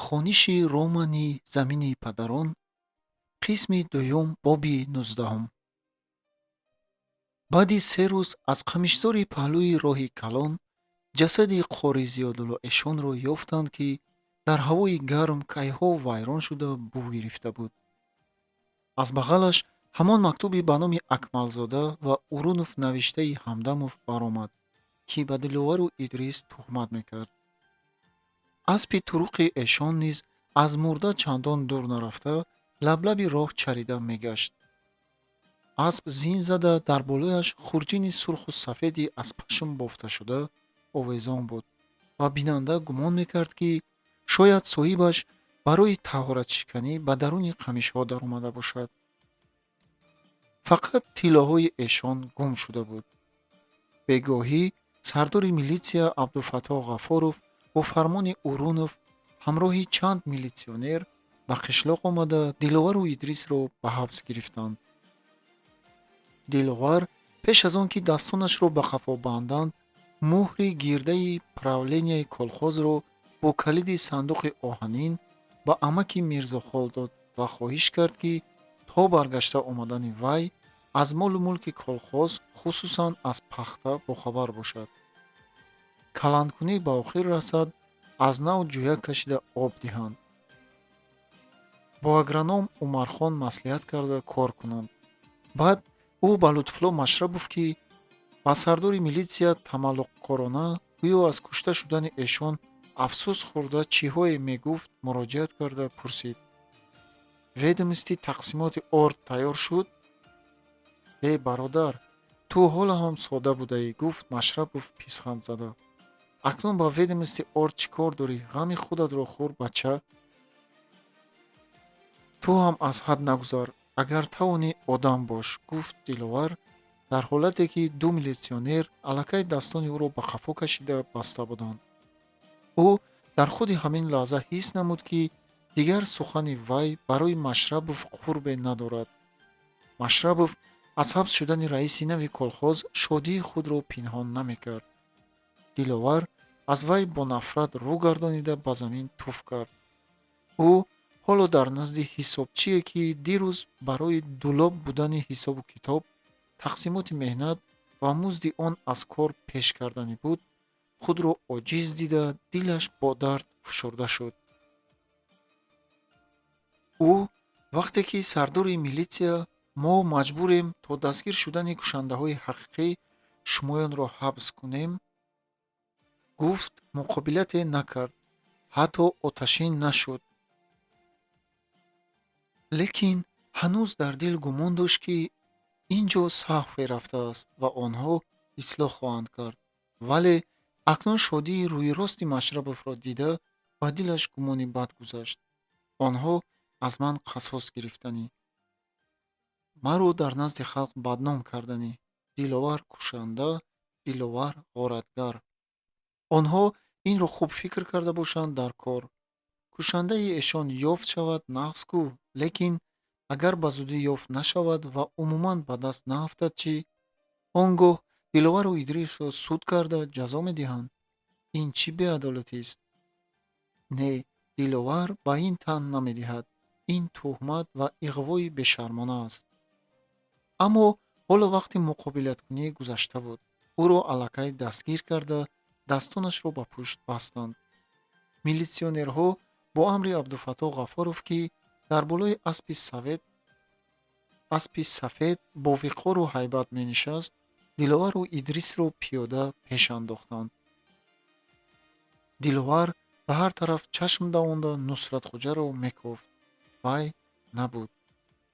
Хониши романи «Замини падарон», қисми дуюм, боби 19-ум. Баъди 3 рӯз аз қамишзори паҳлӯи роҳи калон ҷасади қори Зиёдулло эшонро ёфтанд, ки дар ҳавои гарм кайҳо вайрон шуда, бӯ гирифта буд. Аз бағалаш ҳамон мактуби ба номи Акмалзода ва Урунов навиштаи Ҳамдамов баромад, ки ба Диловару Идрис туҳмат мекард. Аспи туруқи эшон низ аз мурда чандон дур нарафта, лаблаби роҳ чарида мегашт. Асп зин зада, дар болояш хурҷини сурху сафеди аз пашм бофташуда овезон буд ва бинанда гумон мекард, ки шояд соҳибаш барои таҳоратшиканӣ ба даруни қамишҳо даромада бошад. Фақат тиллоҳои эшон гум шуда буд. Бегоҳӣ сардори милитсия Абдуфаттоҳ Ғафоров бо фармони Урунов ҳамроҳи чанд милитсионер ба қишлоқ омада, Диловару Идрисро ба ҳабс гирифтанд. Диловар пеш аз он ки дастонашро ба қафо банданд, муҳри гирдаи правленияи колхозро бо калиди сандуқи оҳанин ба амаки Мирзохол дод ва хоҳиш кард, ки то баргашта омадани вай аз молу мулки колхоз, хусусан аз пахта, бохабар бошад. Каландкунӣ ба охир расад, аз нав ҷӯя кашида об диҳанд, бо агроном Умархон маслиҳат карда кор кунанд. Баъд ӯ ба Лутфулло Машрабов, ки ба сардори милитсия тамаллуқкорона, гӯё аз кушта шудани эшон афсӯс хӯрда, чиҳое мегуфт, муроҷиат карда пурсид: «Ведомости тақсимоти орд тайёр шуд?» «Э, бародар, ту ҳоло ҳам сода будаӣ», гуфт Машрабов писханд зада. «Акнун ба ведомости орд чӣ кор дорӣ? Ғами худатро хӯр, бача. Ту ҳам аз ҳад нагузар, агар тавонӣ, одам бош», гуфт Диловар дар ҳолате ки ду милитсионер аллакай дастони ӯро ба қафо кашида баста буданд. Ӯ дар худи ҳамин лаҳза ҳис намуд, ки дигар сухани вай барои Машрабов қурбе надорад. Машрабов аз ҳабс шудани раиси нави колхоз шодии худро пинҳон намекард. Диловар аз вай бо нафрат рӯ гардонида, ба замин туф кард. Ӯ ҳоло дар назди ҳисобчие, ки дирӯз барои дулоб будани ҳисобу китоб, тақсимоти меҳнат ва музди он аз кор пеш карданӣ буд, худро оҷиз дида, дилаш бо дард фишурда шуд. Ӯ вақте ки сардори милитсия «Мо маҷбурем то дастгир шудани кушандаҳои ҳақиқӣ шумоёнро ҳабс кунем» гуфт, муқобилате накард, ҳатто оташин нашуд. Лекин ҳанӯз дар дил гумон дошт, ки ин ҷо саҳве рафтааст ва онҳо ислоҳ хоҳанд кард. Вале акнун шодии рӯйрости Машрабовро дида, ба дилаш гумони бад гузашт: «Онҳо аз ман қасос гирифтанӣ, маро дар назди халқ бадном карданӣ. Диловар кушанда, Диловар ғоратгар. Онҳо инро хуб фикр карда бошанд дар кор. Кушандаи эшон ёфт шавад, нағз ку, лекин агар ба зудӣ ёфт нашавад ва умуман ба даст наафтад чӣ? Он гоҳ Диловару Идрисро суд карда, ҷазо медиҳанд. Ин чӣ беадолатист? Не, Диловар ба ин тан намедиҳад. Ин туҳмат ва иғвои бешармона аст». Аммо ҳоло вақти муқобилаткунӣ гузашта буд. Ӯро аллакай дастгир карда, дастонашро ба пушт бастанд. Милитсионерҳо бо амри Абдуфаттоҳ Ғафоров, ки дар болои аспи сафед бо виқору ҳайбат менишаст, Диловару Идрисро пиёда пеш андохтанд. Диловар ба ҳар тараф чашм давонда, Нусратхоҷаро мекофт. Вай набуд.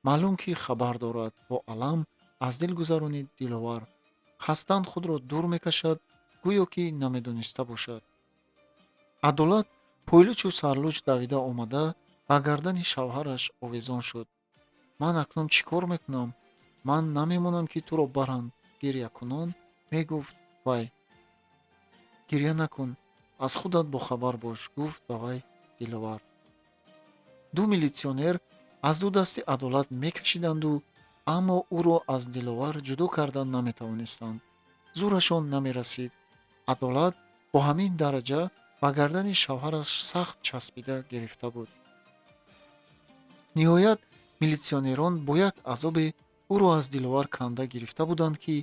«Маълум, ки хабар дорад», бо алам аз дил гузаронид Диловар. «Қасдан худро дур мекашад, гӯё ки намедониста бошад». Адолат пойлучу сарлуч давида омада, ба гардани шавҳараш овезон шуд. «Ман акнун чӣ кор мекунам? Ман намемонам, ки туро баранд», гирякунон мегуфт вай. «Гиря накун, аз худат бохабар бош», гуфт ба вай Диловар. Ду милитсионер аз ду дасти Адолат мекашиданду, аммо ӯро аз Диловар ҷудо кардан наметавонистанд, зӯрашон намерасид. Адолат бо ҳамин дараҷа Ба гардани шавҳараш сахт часпида гирифта буд. Ниҳоят, милитсионерон бо як азобе ӯро аз Диловар канда гирифта буданд, ки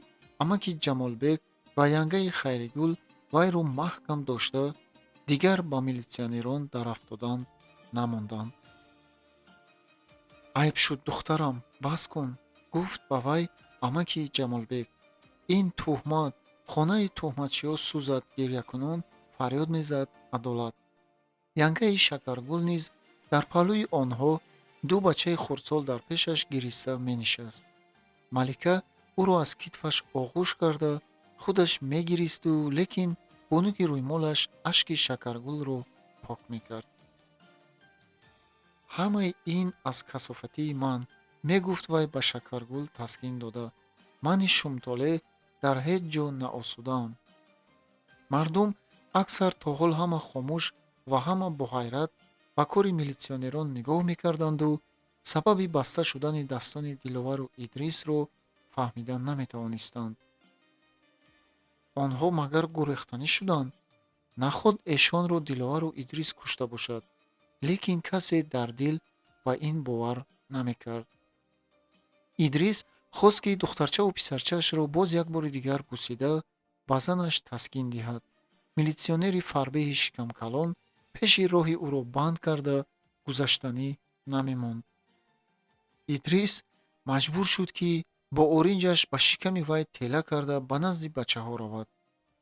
амаки Ҷамолбек ва янгаи Хайригул вайро маҳкам дошта, дигар ба милитсионерон дарафтодан намонданд. «Айб шуд, духтарам, бас кун», гуфт ба вай амаки Ҷамолбек. «Ин туҳмат, хонаи туҳматчиҳо сӯзад», гирякунон фарёд мезад Адолат. Янгаи Шакаргул низ дар паҳлӯи онҳо, ду бачаи хурдсол дар пешаш гириста менишаст. Малика ӯро аз китфаш оғӯш карда, худаш мегиристу, лекин бо нуки рӯймолаш ашки Шакаргулро пок мекард. «Ҳамаи ин аз касофатии ман», мегуфт вай ба Шакаргул таскин дода. «Мани шумтолеъ дар ҳеҷ ҷо наосудаам». Мардум аксар то ҳол ҳама хомӯш ва ҳама бо ҳайрат ба кори милитсионерон нигоҳ мекарданду сабаби баста шудани дастони Диловару Идрисро фаҳмида наметавонистанд. Онҳо магар гурехтанӣ шуданд? Наход эшонро Диловару Идрис кушта бошад? Лекин касе дар дил ба ин бовар намекард. Идрис хост, ки духтарчаву писарчаашро боз як бори дигар бусида, ба занаш таскин диҳад. Милитсионери фарбеҳи шикамкалон пеши роҳи ӯро банд карда, гузаштанӣ намемонд. Идрис маҷбур шуд, ки бо оринҷаш ба шиками вай тела карда, ба назди бачаҳо равад.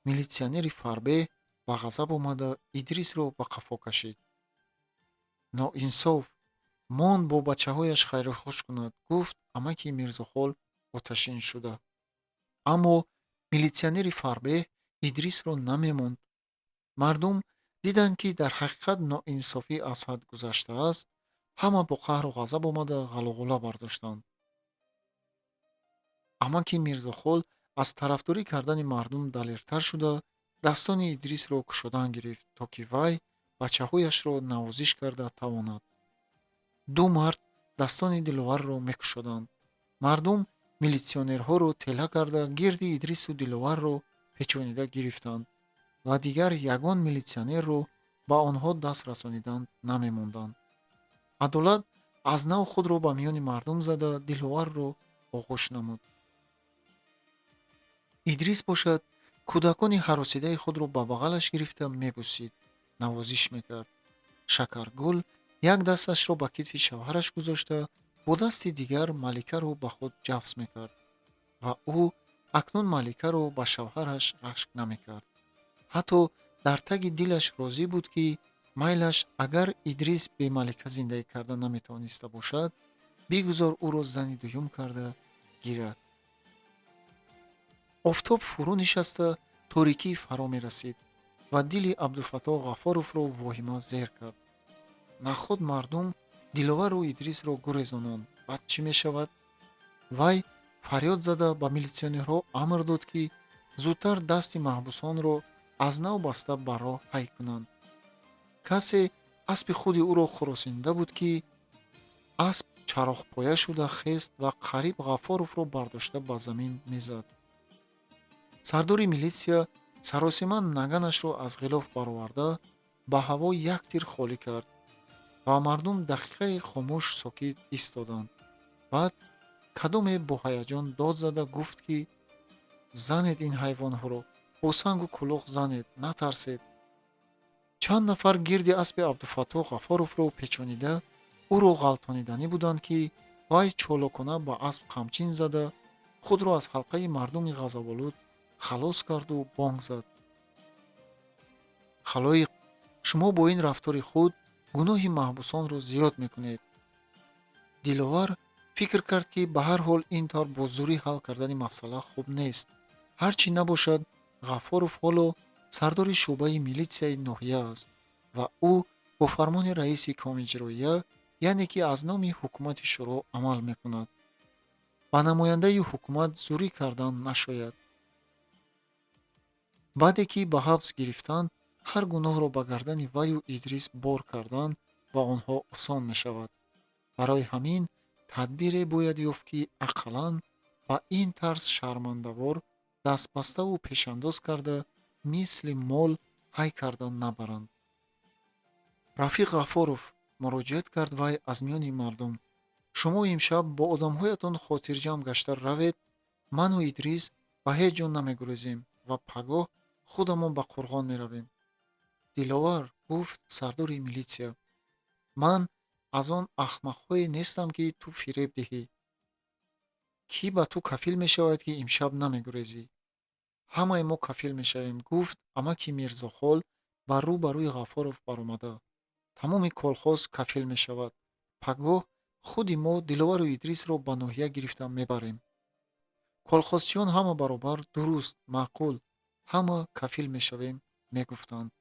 Милитсионери фарбеҳ ба ғазаб омада, Идрисро ба қафо кашид. «Ноинсоф! Монд бо бачаҳояш хайрухуш кунад», гуфт амаки Мирзохол оташин шуда. Аммо милитсионери фарбеҳ Идрисро намемонд. Мардум диданд, ки дар ҳақиқат ноинсофӣ аз ҳад гузаштааст, ҳама бо қаҳру ғазаб омада, ғалуғула бардоштанд. Амаки Мирзохол аз тарафдорӣ кардани мардум далертар шуда, дастони Идрисро кушодан гирифт, то ки вай бачаҳояшро навозиш карда тавонад. Ду мард дастони Диловарро мекушоданд. Мардум милитсионерҳоро тела карда, гирди Идрису Диловарро печонида гирифтанд ва дигар ягон милитсионерро ба онҳо даст расонидан намемонданд. Адолат аз нав худро ба миёни мардум зада, Диловарро оғӯш намуд. Идрис бошад, кӯдакони ҳаросидаи худро ба бағалаш гирифта, мебусид, навозиш мекард. Шакаргул як дасташро ба китфи шавҳараш гузошта, бо дасти дигар Маликаро ба худ ҷафс мекард ва ӯ акнун Маликаро ба шавҳараш рашк намекард. Ҳатто дар таги дилаш розӣ буд, ки майлаш, агар Идрис бе Малика зиндагӣ карда наметавониста бошад, бигузор ӯро зани дуюм карда гирад. Офтоб фурӯ нишаста, торикӣ фаро мерасид ва дили Абдуфаттоҳ Ғаффоровро воҳима зер кард. Наход мардум Диловару Идрисро гурезонанд, баъд чӣ мешавад? Вай фарёд зада, ба милитсионерҳо амр дод, ки зудтар дасти маҳбусонро аз нав баста, ба роҳ ҳай кунанд. Касе аспи худи ӯро хуросинида буд, ки асп чароғпоя шуда хест ва қариб Ғаффоровро бардошта ба замин мезад. Сардори милитсия саросима наганашро аз ғилоф бароварда, ба ҳаво як тир холӣ кард ва мардум дақиқае хомӯш сокит истоданд. Баъд кадоме бо ҳаяҷон дод зада гуфт, ки «Занед ин ҳайвонҳоро, бо сангу кулух занед, натарсед». Чанд нафар гирди аспи Абдуфаттоҳ Ғаффоровро печонида, ӯро ғалтониданӣ буданд, ки вай чолокона ба асп қамчин зада, худро аз ҳалқаи мардуми ғазаболуд халос карду бонг зад: «Халоиқ, шумо бо ин рафтори худ гуноҳи маҳбусонро зиёд мекунед». Диловар фикр кард, ки ба ҳар ҳол ин тавр бо зӯрӣ ҳал кардани масъала хуб нест. Ҳар чӣ набошад, Ғаффоров ҳоло сардори шӯъбаи милитсияи ноҳия аст ва ӯ бо фармони раиси комиҷроия, яъне ки аз номи ҳукумати шӯро амал мекунад. Ба намояндаи ҳукумат зӯрӣ кардан нашояд. Баъде ки ба ҳабс гирифтанд, ҳар гуноҳро ба гардани ваю Идрис бор кардан ба онҳо осон мешавад. Барои ҳамин тадбире бояд ёфт, ки ақаллан ба ин тарз шармандавор, дастбаставу пешандоз карда, мисли мол ҳай карда набаранд. Рафиқ Ғафоров, муроҷиат кард вай аз миёни мардум, шумо имшаб бо одамҳоятон хотирҷамъ гашта равед. Ману Идрис ба ҳеҷ ҷо намегурезем ва пагоҳ худамон ба Қурғон меравем. Диловар, гуфт сардори милитсия, ман аз он ахмақҳое нестам, ки ту фиреб диҳӣ. Кӣ ба ту кафил мешавад, ки имшаб намегурезӣ? Ҳамаи мо кафил мешавем, гуфт амаки Мирзохол ба рӯ ба рӯи Ғафоров баромада. Тамоми колхоз кафил мешавад. Пагоҳ худи мо Диловару Идрисро ба ноҳия гирифта мебарем. Колхозчиён ҳама баробар: дуруст, маъқул, ҳама кафил мешавем, мегуфтанд.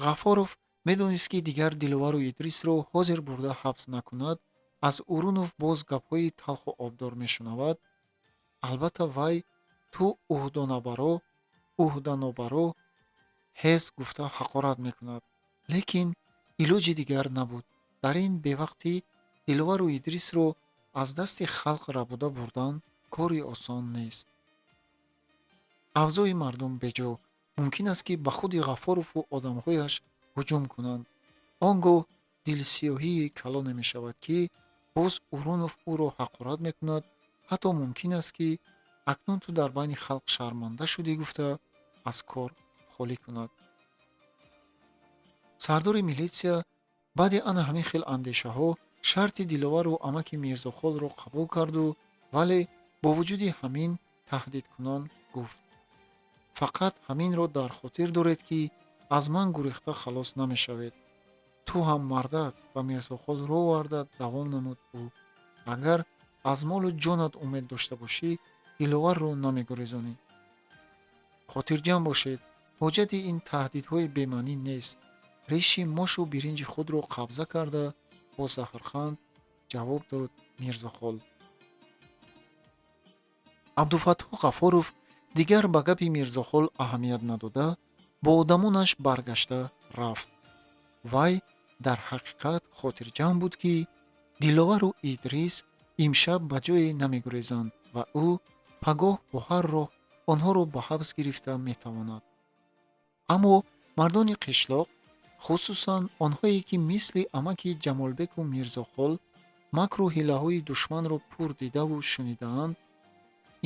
Ғафоров медонист, ки дигар Диловару Идрисро ҳозир бурда ҳабс накунад, аз Урунов боз гапҳои талху обдор мешунавад. Албатта, вай ту уҳданобаро ҳез гуфта ҳақорат мекунад. Лекин илоҷи дигар набуд. Дар ин бевақтӣ Диловару Идрисро аз дасти халқ рабуда бурдан кори осон нест. Авзои мардум беҷо. Мумкин аст, ки ба худи Ғафорову одамҳояш ҳуҷум кунанд. Он гоҳ дилсиёҳии калоне мешавад, ки боз Урунов ӯро ҳақорат мекунад. Ҳатто мумкин аст, ки акнун ту дар байни халқ шарманда шудӣ гуфта, аз кор холӣ кунад. Сардори милитсия баъди ана ҳамин хел андешаҳо шарти Диловару амаки Мирзохолро қабул карду, вале бо вуҷуди ҳамин таҳдидкунон гуфт: фақат ҳаминро дар хотир доред, ки аз ман гурехта халос намешавед. Ту ҳам мардак, ба Мирзохол рӯ оварда давом намуд ӯ, агар аз молу ҷонат умед дошта бошӣ, Диловарро намегурезонӣ. Хотирҷамъ бошед, ҳоҷати ин таҳдидҳои бемаънӣ нест. Риши мошу биринҷи худро қабза карда, бо заҳрханд ҷавоб дод Мирзохол. Абдуфаттоҳ Ғафоров дигар ба гапи Мирзохол аҳамият надода, бо одамонаш баргашта рафт. Вай дар ҳақиқат хотирҷамъ буд, ки Диловару Идрис имшаб ба ҷое намегурезанд ва ӯ пагоҳ бо ҳар роҳ онҳоро ба ҳабс гирифта метавонад. Аммо мардони қишлоқ, хусусан онҳое, ки мисли амаки Ҷамолбеку Мирзохол макру ҳилаҳои душманро пур дидаву шунидаанд,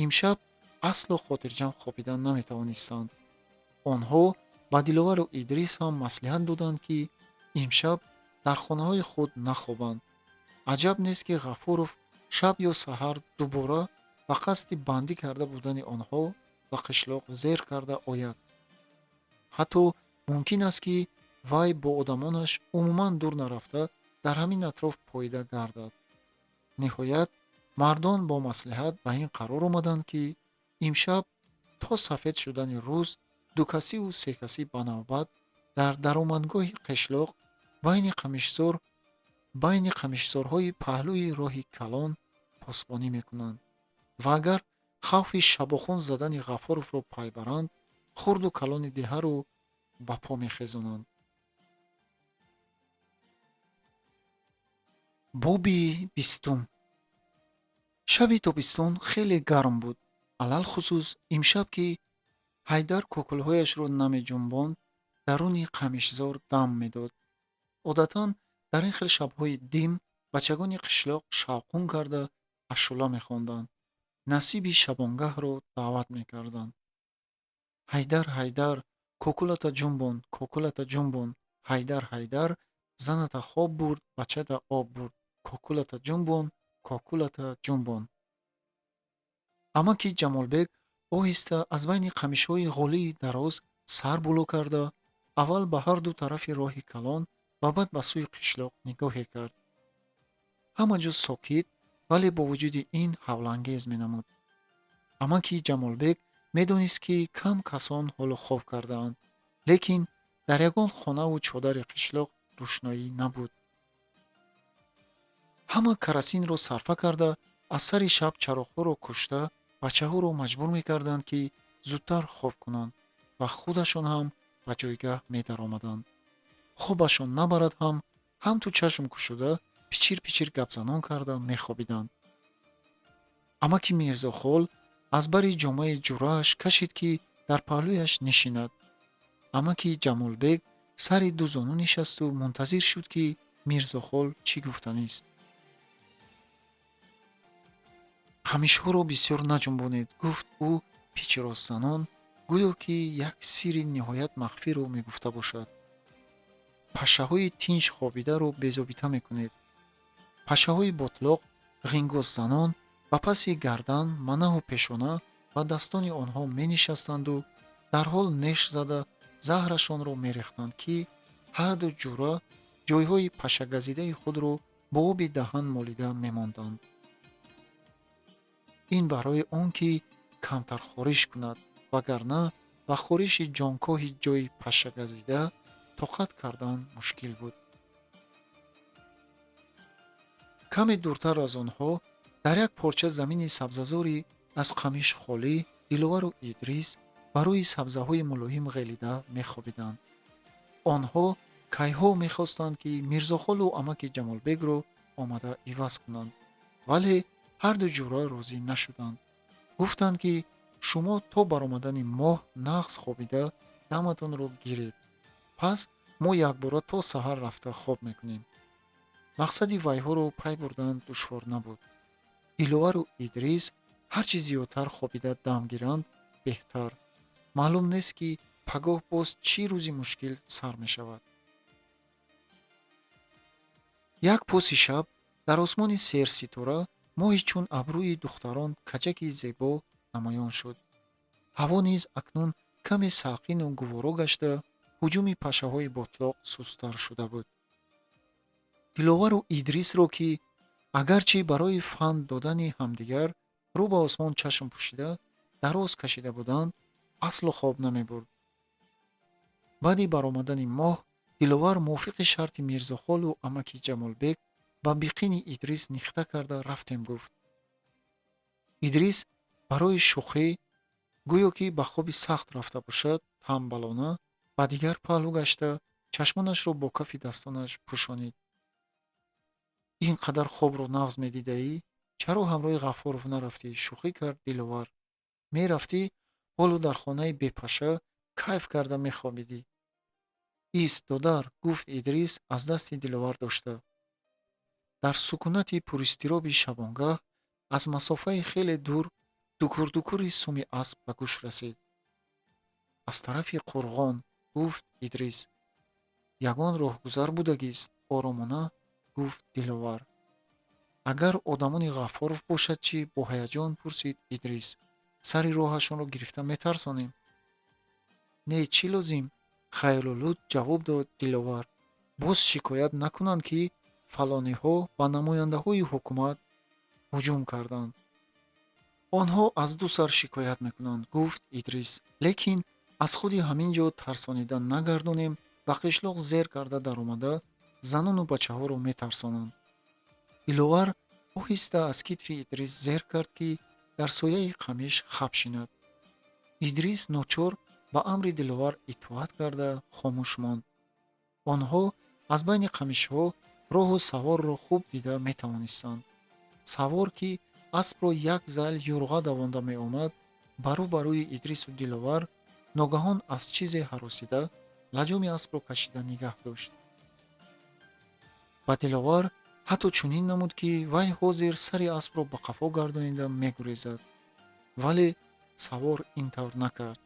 имшаб асло хотирҷамъ хобида наметавонистанд. Онҳо ба Диловару Идрис ҳам маслиҳат доданд, ки имшаб дар хонаҳои худ нахобанд. Аҷаб нест, ки Ғафуров шаб ё саҳар дубора ба қасди бандӣ карда будани онҳо ба қишлоқ зер карда ояд. Ҳатто мумкин аст, ки вай бо одамонаш умуман дур нарафта, дар ҳамин атроф поида гардад. Ниҳоят, мардон бо маслиҳат ба ин қарор омаданд, ки имшаб то сафед шудани рӯз дукасиву секасӣ ба навбат дар даромадгоҳи қишлоқ байни қамишзорҳои паҳлӯи роҳи калон посбонӣ мекунанд ва агар хавфи шабохун задани Ғафуровро пай баранд, хурду калони деҳаро ба по мехезонанд. Боби 20. Шаби тобистон хеле гарм буд. Алалхусус имшаб, ки Ҳайдар кокулҳояшро намеҷунбонд, даруни қамишзор дам медод. Одатан дар ин хел шабҳои дим бачагони қишлоқ шавқун карда ашӯла мехонданд, насиби шабонгаҳро даъват мекарданд. Ҳайдар, Ҳайдар, кокулата ҷунбон, кокулата ҷунбон, Ҳайдар, Ҳайдар, заната хоб бурд, бачата об бурд, кокулата ҷунбон, кокулата ҷунбон. Амаки Ҷамолбек оҳиста аз байни қамишҳои ғолии дароз сар боло карда, аввал ба ҳар ду тарафи роҳи калон ва баъд ба сӯи қишлоқ нигоҳе кард. Ҳама ҷо сокит, вале бо вуҷуди ин ҳавлангез менамуд. Амаки Ҷамолбек медонист, ки кам касон ҳоло хоб кардаанд, лекин дар ягон хонаву чодари қишлоқ рӯшноӣ набуд. Ҳама карасинро сарфа карда, аз сари шаб чароғҳоро кушта, бачаҳоро маҷбур мекарданд, ки зудтар хоб кунанд ва худашон ҳам ба ҷойгаҳ медаромаданд. Хобашон набарад ҳам, ҳамту чашм кушода, пичир пичир гапзанон карда мехобиданд. Амаки Мирзохол аз бари ҷомаи ҷуръааш кашид, ки дар паҳлӯяш нишинад. Амаки Ҷамолбек Сари ду зону нишасту мунтазир шуд, ки Мирзохол чӣ гуфтанист. Қамишҳоро бисёр наҷунбонед, гуфт ӯ пичиросзанон, гӯё ки як сирри ниҳоят махфиро мегуфта бошад. Пашшаҳои тинҷ хобидаро безобита мекунед. Пашшаҳои ботлоқ ғингосзанон ба паси гардан, манаҳу пешона ва дастони онҳо менишастанду дарҳол неш зада заҳрашонро мерехтанд, ки ҳарду ҷура ҷойҳои пашшагазидаи худро бо оби даҳан молида мемонданд. Ин барои он ки камтар хориш кунад, вагарна ба хориши ҷонкоҳи ҷойи пашшагазида тоқат кардан мушкил буд. Каме дуртар аз онҳо, дар як порча замини сабзазори аз қамиш холӣ, Диловару Идрис ба рӯи сабзаҳои мулоим ғелида мехобиданд. Онҳо кайҳо мехостанд, ки Мирзохолу амаки Ҷамолбекро омада иваз кунанд, вале ҳарду ҷура розӣ нашуданд. Гуфтанд, ки шумо то баромадани моҳ нағз хобида даматонро гиред, пас мо якбора то саҳар рафта хоб мекунем. Мақсади вайҳоро пай бурдан душвор набуд. Диловару Идрис ҳар чӣ зиёдтар хобида дам гиранд, беҳтар. Маълум нест, ки пагоҳ боз чӣ рӯзи мушкил сар мешавад. Як поси шаб дар осмони серситора моҳи чун абрӯи духтарон каҷаки зебо намоён шуд. Ҳаво низ акнун каме салқину гуворо гашта, ҳуҷуми пашшаҳои ботлоқ сусттар шуда буд. Диловару Идрисро, ки агарчи барои фанд додани ҳамдигар рӯ ба осмон чашм пӯшида дароз кашида буданд, асло хоб намебурд. Баъди баромадани моҳ Диловар мувофиқи шарти Мирзохолу амаки Ҷамолбек ба биқини Идрис нихта карда рафтем гуфт. Идрис барои шӯхӣ, гӯё ки ба хоби сахт рафта бошад, тамбалона ба дигар паҳлӯ гашта, чашмонашро бо кафи дастонаш пӯшонид. Ин қадар хобро нағз медидаӣ, чаро ҳамроҳи Ғаффоров нарафтӣ? Шӯхӣ кард Диловар. Мерафтӣ, ҳоло дар хонаи бепаша кайф карда мехобидӣ. Ист, додар, гуфт Идрис аз дасти Диловар дошта. Дар сукунати пуристироби шабонгаҳ аз масофаи хеле дур дукурдукури суми асп ба гӯш расид. Аз тарафи Қурғон, гуфт Идрис. Ягон роҳгузар будагист, оромона гуфт Диловар. Агар одамони Ғаффоров бошад чӣ? Бо ҳаяҷон пурсид Идрис. Сари роҳашонро гирифта метарсонем. Не, чӣ лозим? Хаёлолуд ҷавоб дод Диловар. Боз шикоят накунанд, ки фалониҳо ба намояндаҳои ҳукумат ҳуҷум карданд. Онҳо аз ду сар шикоят мекунанд, гуфт Идрис. Лекин аз худи ҳамин ҷо тарсонида нагардонем, ба қишлоқ зер карда даромада занону бачаҳоро метарсонанд. Диловар оҳиста аз китфи Идрис зер кард, ки дар сояи қамиш хаб шинад. Идрис ночор ба амри Диловар итоат карда хомӯш монд. Онҳо аз байни қамишҳо роҳу саворро хуб дида метавонистанд. Савор, ки аспро як зайл юрға давонда меомад, ба рӯ ба рӯи Идрису Диловар ногаҳон аз чизе ҳаросида лаҷоми аспро кашида нигаҳ дошт. Ба Диловар ҳатто чунин намуд, ки вай ҳозир сари аспро ба қафо гардонида мегурезад. Вале савор ин тавр накард.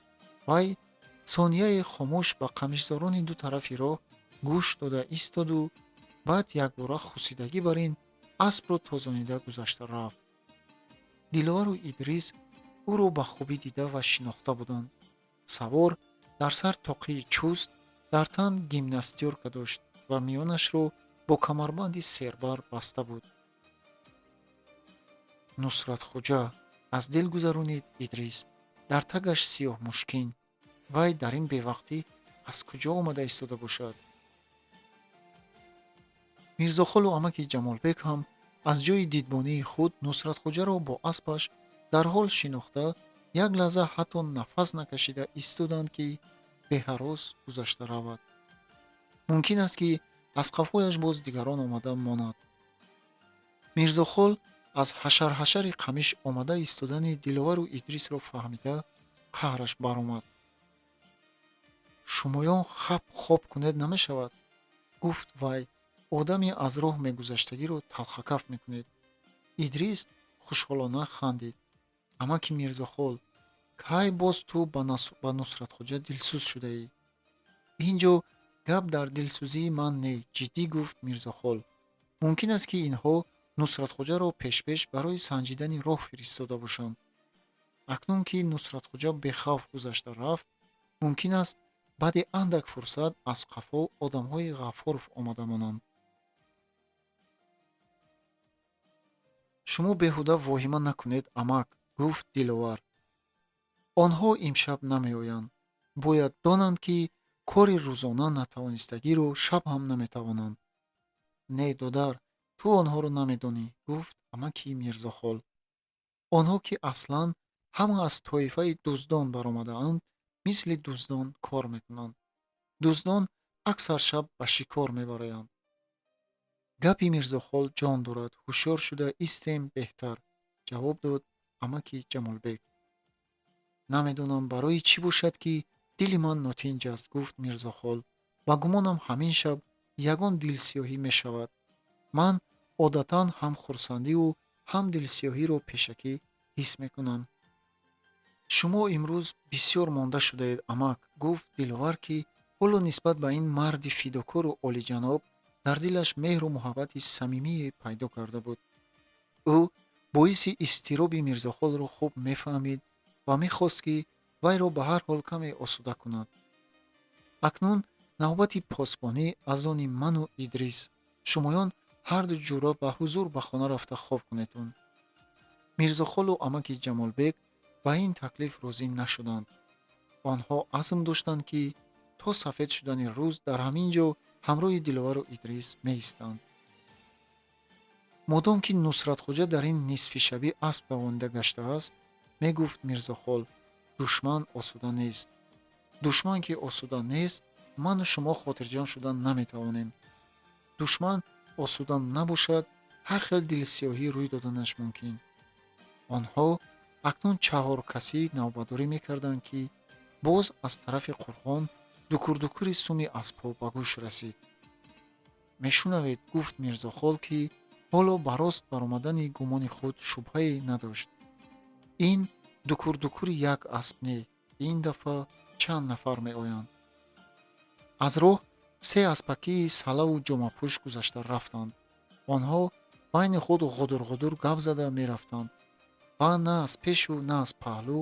Вай сонияе хомӯш ба қамишзорони ду тарафи роҳ гӯш дода истоду баъд якбора хусидагӣ бар ин аспро тозонида гузашта рафт. Диловару Идрис ӯро ба хубӣ дида ва шинохта буданд. Савор дар сар тоқии чуст, дар тан гимнастёрка дошт ва миёнашро бо камарбанди сербар баста буд. Нусратхоҷа, аз дил гузаронид Идрис, дар тагаш сиёҳмушкин. Вай дар ин бевақтӣ аз куҷо омада истода бошад? Мирзохолу амаки Ҷамолбек ҳам аз ҷойи дидбонии худ Нусратхоҷаро бо аспаш дарҳол шинохта, як лаҳза ҳатто нафас накашида истоданд, ки беҳарос гузашта равад. Мумкин аст, ки аз қафояш боз дигарон омада монад. Мирзохол аз ҳашарҳашари қамиш омада истодани Диловару Идрисро фаҳмида, қаҳраш баромад. Шумоён хап хоб кунед намешавад, гуфт вай, одами аз роҳ мегузаштагиро талхакаф мекунед. Идрис хушҳолона хандид. Амаки Мирзохол, кай боз ту ба Нусратхоҷа дилсӯз шудаӣ? Ин ҷо гап дар дилсӯзии ман не, ҷиддӣ гуфт Мирзохол. Мумкин аст, ки инҳо Нусратхоҷаро пешпеш барои санҷидани роҳ фиристода бошанд. Акнун ки Нусратхоҷа бехавф гузашта рафт, мумкин аст баъди андак фурсат аз қафо одамҳои Ғаффоров омада монанд. Шумо беҳуда воҳима накунед, амак, гуфт Диловар. Онҳо имшаб намеоянд. Бояд донанд, ки кори рӯзона натавонистагиро шаб ҳам наметавонанд. Не, додар, ту онҳоро намедонӣ, гуфт амаки Мирзохол. Онҳо ки аслан ҳама аз тоифаи дуздон баромадаанд, мисли дуздон кор мекунанд. Дуздон аксар шаб ба шикор мебароянд. Гапи Мирзохол ҷон дорад, ҳушёр шуда истем беҳтар, ҷавоб дод амаки Ҷамолбек. Намедонам барои чӣ бошад, ки дили ман нотинҷ аст, гуфт Мирзохол. Ба гумонам ҳамин шаб ягон дилсиёҳӣ мешавад. Ман одатан ҳам хурсандиву ҳам дилсиёҳиро пешакӣ ҳис мекунам. Шумо имрӯз бисёр монда шудаед, амак, гуфт Диловар, ки ҳоло нисбат ба ин марди фидокору олиҷаноб дар дилаш меҳру муҳаббати самимие пайдо карда буд. Ӯ боиси изтироби Мирзохолро хуб мефаҳмид ва мехост, ки вайро ба ҳар ҳол каме осуда кунад. Акнун навбати посбонӣ аз они ману Идрис. Шумоён ҳарду ҷура ба ҳузур ба хона рафта хоб кунедун. Мирзохолу амаки Ҷамолбек ба ин таклиф розӣ нашуданд. Онҳо азм доштанд, ки то сафед шудани рӯз дар ҳамин ҷо ҳамроҳи Диловару Идрис меистанд. Модом ки Нусратхоҷа дар ин нисфи шабӣ асп давонида гаштааст, мегуфт Мирзохол, душман осуда нест. Душман ки осуда нест, ману шумо хотирҷамъ шуда наметавонем. Душман осуда набошад, ҳар хел дилсиёҳӣ рӯй доданаш мумкин. Онҳо акнун чаҳоркасӣ навбатдорӣ мекарданд, ки боз аз тарафи қурғон дукурдукури суми аспҳо ба гӯш расид. Мешунавед, гуфт Мирзохол, ки ҳоло ба рост баромадани гумони худ шубҳае надошт. Ин дукурдукури як асп не, ин дафъа чанд нафар меоянд. Аз роҳ се аспакии салаву ҷомапӯш гузашта рафтанд. Онҳо байни худ ғудурғудур гап зада мерафтанд ва на аз пешу на аз паҳлӯ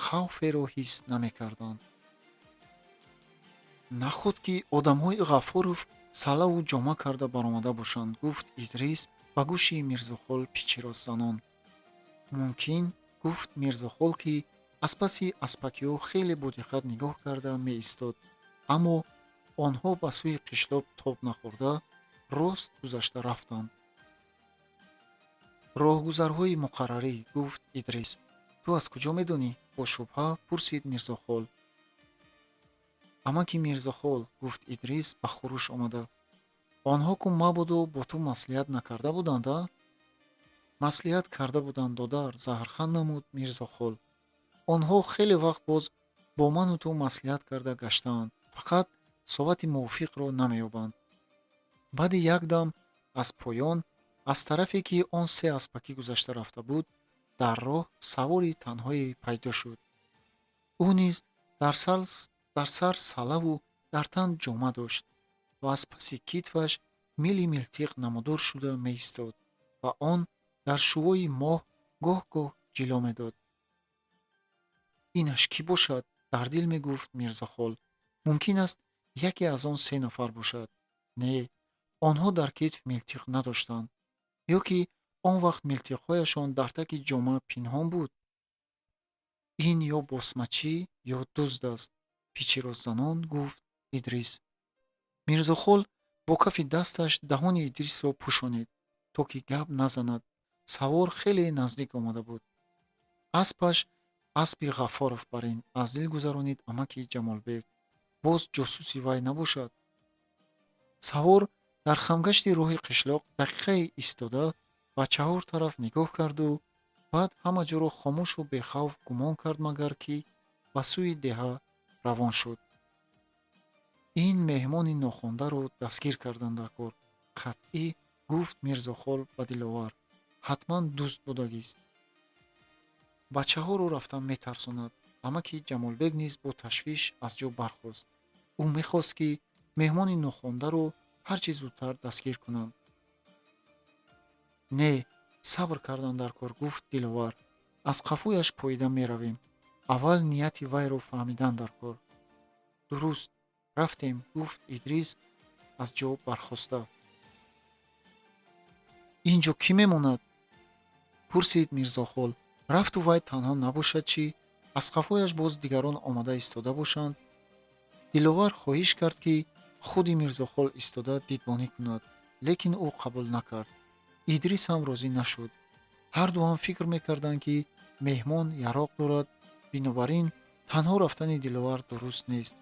хавферо ҳис намекарданд. Наход ки одамҳои Ғаффоров салаву ҷома карда баромада бошанд, гуфт Идрис ба гӯши Мирзохол пичиросзанон. Мумкин, гуфт Мирзохол, ки аз паси аспакиҳо хеле бодиққат нигоҳ карда меистод, аммо онҳо ба сӯи қишлоқ тоб нахӯрда рост гузашта рафтанд. Роҳгузарҳои муқаррарӣ, гуфт Идрис. Ту аз куҷо медонӣ? Бо шубҳа пурсид Мирзохол. Амаки Мирзохол, гуфт Идрис ба хуруш омада. Онҳо ку мабодо бо ту маслиҳат накарда буданд, а? Маслиҳат карда буданд, додар, заҳрханд намуд Мирзохол. Онҳо хеле вақт боз бо ману ту маслиҳат карда гаштаанд, фақат соати мувофиқро намеёбанд. Баъди як дам аз поён, аз тарафе ки он се аспакӣ гузашта рафта буд, дар роҳ савори танҳое пайдо шуд. Ӯ низ дар сар салаву дар тан ҷома дошт ва аз паси китфаш мили милтиқ намудор шуда меистод ва он дар шувои моҳ гоҳ-гоҳ ҷило медод. Инаш кӣ бошад? Дар дил мегуфт Мирзохол. Мумкин аст, яке аз он се нафар бошад. Не, онҳо дар китф милтиқ надоштанд. Ё ки он вақт милтиқҳояшон дар таки ҷома пинҳон буд? Ин ё босмачӣ, ё дузд аст, пичиросзанон гуфт Идрис. Мирзохол бо кафи дасташ даҳони Идрисро пӯшонид, то ки гап назанад. Савор хеле наздик омада буд. Аспаш аспи Ғаффоров барин, аз дил гузаронид амаки Ҷамолбек. Боз ҷосуси вай набошад. Савор дар хамгашти роҳи қишлоқ дақиқае истода ба чаҳор тараф нигоҳ карду баъд ҳама ҷоро хомӯшу бехавф гумон кард, магар ки ба сӯи деҳа равон шуд. Ин меҳмони нохондаро дастгир кардан дар кор, қатъӣ гуфт Мирзохол ба Диловар. Ҳатман дузд будагист. Бачаҳоро рафта метарсонад. Амаки Ҷамолбек низ бо ташвиш аз ҷо бархост. Ӯ мехост, ки меҳмони нохондаро ҳар чӣ зудтар дастгир кунанд. Не, сабр кардан дар кор, гуфт Диловар. Аз қафояш поида меравем. Аввал нияти вайро фаҳмидан дар кор. Дуруст, рафтем, гуфт Идрис аз ҷо бархоста. Ин ҷо кӣ мемонад? Пурсид Мирзохол. Рафту вай танҳо набошад чӣ? Аз қафояш боз дигарон омада истода бошанд? Диловар хоҳиш кард, ки худи Мирзохол истода дидбонӣ кунад, лекин ӯ қабул накард. Идрис ҳам розӣ нашуд. Ҳарду ҳам фикр мекарданд, ки меҳмон яроқ дорад, бинобар ин танҳо рафтани Диловар дуруст нест.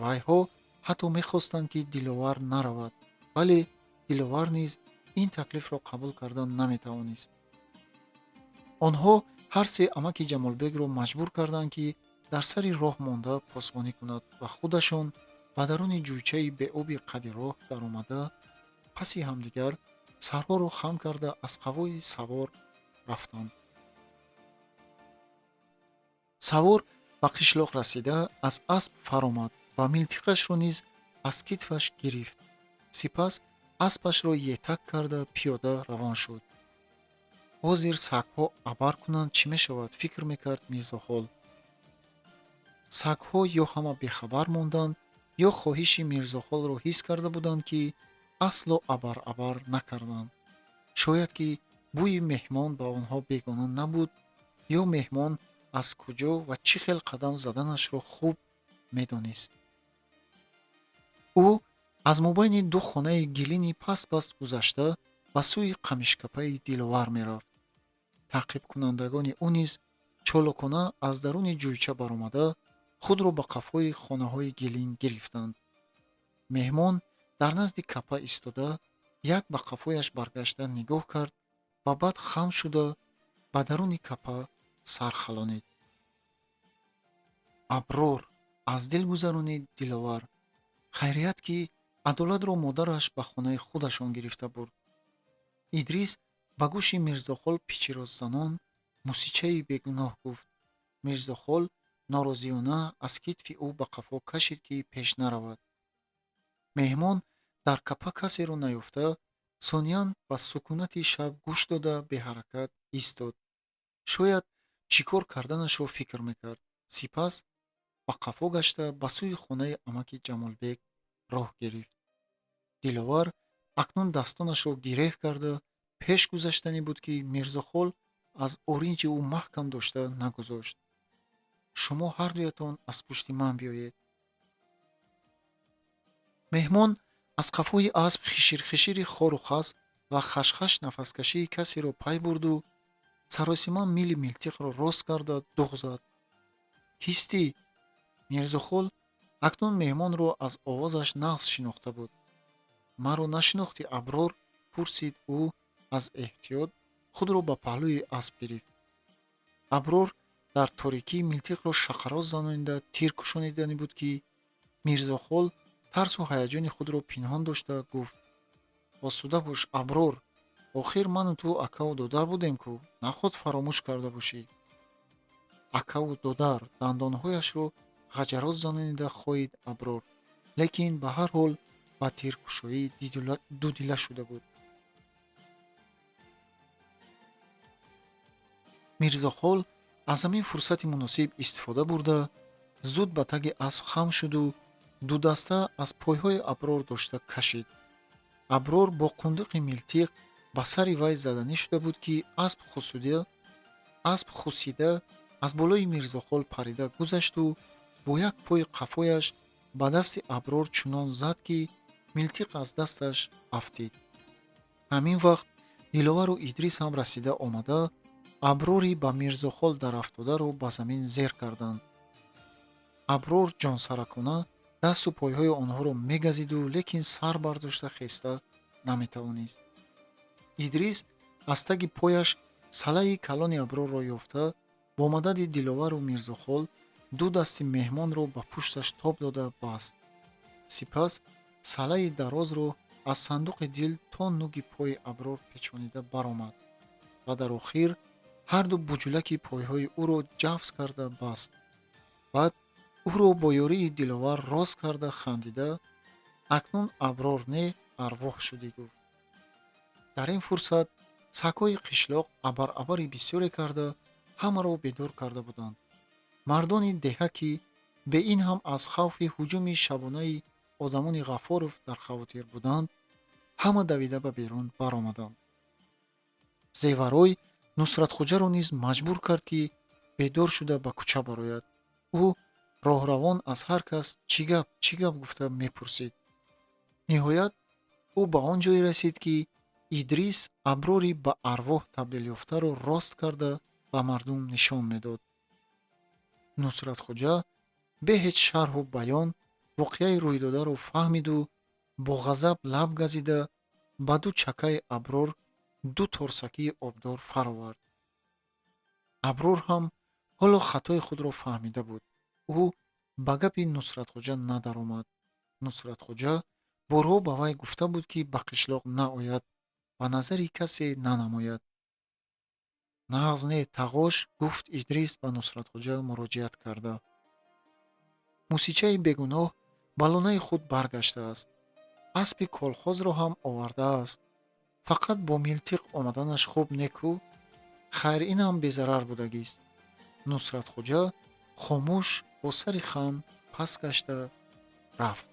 Вайҳо ҳатто мехостанд, ки Диловар наравад, вале Диловар низ ин таклифро қабул кардан наметавонист. Онҳо ҳар се амаки Ҷамолбекро маҷбур карданд, ки дар сари роҳ монда посбонӣ кунад ва худашон ба даруни ҷӯйчаи беоби қади роҳ даромада, паси ҳамдигар сарҳоро хам карда аз қафои савор рафтанд. Савор ба қишлоқ расида, аз асп фаромад ва милтиқашро низ аз китфаш гирифт. Сипас аспашро етак карда, пиёда равон шуд. Ҳозир сагҳо абар кунанд, чӣ мешавад, фикр мекард Мирзохол. Сагҳо ё ҳама бехабар монданд, ё хоҳиши Мирзохолро ҳис карда буданд, ки асло абар-абар накарданд. Шояд ки бӯи меҳмон ба онҳо бегона набуд, ё меҳмон аз куҷо ва чӣ хел қадам заданашро хуб медонист. Ӯ аз мобайни ду хонаи гилини паст-паст гузашта, ба сӯи қамишкапаи Диловар мерафт. Таъқибкунандагони ӯ низ чолокона аз даруни ҷӯйча баромада, худро ба қафои хонаҳои гилин гирифтанд. Меҳмон дар назди капа истода, як ба қафояш баргашта нигоҳ кард ва баъд хам шуда ба даруни капа сар халонид. Аброр, аз дил гузаронид Диловар. Хайрият, ки Адолатро модараш ба хонаи худашон гирифта бурд. Идрис ба гӯши Мирзохол пичирросзанон мусичаи бегуноҳ гуфт. Мирзохол норозиёна аз китфи ӯ ба қафо кашид, ки пеш наравад. Меҳмон дар капа касеро наёфта, сониян ба сукунати шаб гӯш дода, беҳаракат истод. Шояд чӣ кор карданашро фикр мекард. Сипас ба қафо гашта, ба сӯи хонаи амаки Ҷамолбек роҳ гирифт. Диловар акнун дастонашро гиреҳ карда пеш гузаштанӣ буд, ки Мирзохол аз оринҷи ӯ маҳкам дошта нагузошт. Шумо ҳардуятон аз пушти ман биёед. Меҳмон аз қафои асп хиширхишири хору хас ва хашхаш нафаскашии касеро пай бурду саросима мили милтиқро рост карда дуғ зад. Кистӣ? Мирзохол акнун меҳмонро аз овозаш нағз шинохта буд. Маро нашинохтӣ, Аброр? Пурсид ӯ, аз эҳтиёт худро ба паҳлӯи асп гирифт. Аброр дар торикӣ милтиқро шақароз занонида тир кушониданӣ буд, ки Мирзохол тарсу ҳаяҷони худро пинҳон дошта гуфт: Осуда бош, Аброр, охир ману ту акаву додар будем ку, наход фаромӯш карда бошӣ. Акаву додар, дандонҳояшро ғаҷароз занонида хоид Аброр, лекин ба ҳар ҳол ба тиркушоӣ дудила шуда буд. Мирзохол аз ҳамин фурсати муносиб истифода бурда, зуд ба таги асп хам шуду дудаста аз пойҳои Аброр дошта кашид. Аброр бо қундуқи милтиқ ба сари вай заданӣ шуда буд, ки асп хусида аз болои Мирзохол парида гузашту бо як пои қафояш ба дасти Аброр чунон зад, ки милтиқ аз дасташ афтид. Ҳамин вақт Диловару Идрис ҳам расида омада, Аброри ба Мирзохол дарафтодаро ба замин зер карданд. Аброр ҷонсаракона дасту пойҳои онҳоро мегазиду, лекин сар бардошта хеста наметавонист. Идрис аз таги пояш салаи калони Аброрро ёфта, бо мадади Диловару Мирзохол ду дасти меҳмонро ба пушташ тоб дода баст. Сипас салаи дарозро аз сандуқи дил то нуги пои Аброр печонида баромад ва дар охир ҳарду буҷулаки пойҳои ӯро ҷафс карда баст. Баъд ӯро бо ёрии Диловар рост карда, хандида: «Акнун Аброр не, арвоҳ шудӣ», — гуфт. Дар ин фурсат сагҳои қишлоқ абар-абари бисёре карда, ҳамаро бедор карда буданд. Мардони деҳа, ки бе ин ҳам аз хавфи ҳуҷуми шабонаи одамони Ғаффоров дар хавотир буданд, ҳама давида ба берун баромаданд. Зеварой Нусратхоҷаро низ маҷбур кард, ки бедор шуда ба кӯча барояд. Ӯ роҳравон аз ҳар кас: «Чӣ гап, чӣ гап?» — гуфта мепурсид. Ниҳоят ӯ ба он ҷое расид, ки Идрис Аброри ба арвоҳ табдилёфтаро рост карда ба мардум нишон медод. Нусратхоҷа бе ҳеҷ шарҳу баён воқеаи рӯйдодаро фаҳмиду бо ғазаб лаб газида, ба ду чакаи Аброр ду торсакии обдор фаровард. Аброр ҳам ҳоло хатои худро фаҳмида буд. Ӯ ба гапи Нусратхоҷа надаромад. Нусратхоҷа борҳо ба вай гуфта буд, ки ба қишлоқ наояд, ба назари касе нанамояд. «Нағз не, тағош», — гуфт Идрис ба Нусратхоҷа муроҷиат карда. «Мусичаи бегуноҳ ба лонаи худ баргаштааст. Аспи колхозро ҳам овардааст. Фақат бо милтиқ омаданаш хуб не-ку. Хайр, ин ҳам безарар будагист». Нусратхоҷа хомӯш бо сари хам паст гашта рафт.